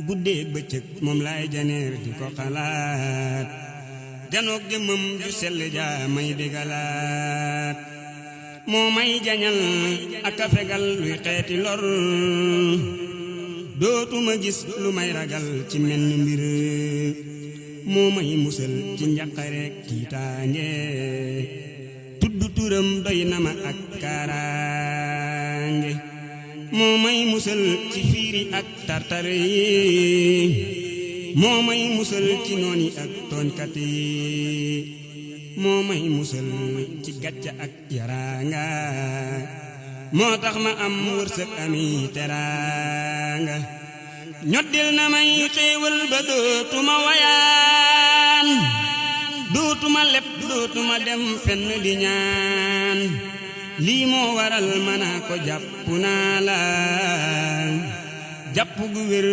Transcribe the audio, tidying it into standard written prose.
guddeeg bëccëg moom laay janeer di ko xalaat janoog jëmmam ju sell ja may digalaat moo may jañal ak a fegal luy xeeti lor dootuma gis lu may ragal ci menn mbir moo may musal ci njaqareek tiitaange tudd turam doy na ma ak kaaraange moo may musal ci fiiri ak tartare yi moo may musal ci nooni ak tooñkat yi moo may musal ci gàcca ak yaraanga moo tax ma am wërsëg ami teraanga ñoddil na may xéewal ba dootuma wayaan dootuma leb dootuma dem fenn di ñaan lii moo waral mën a ko jàpp naa la jàpp gu wér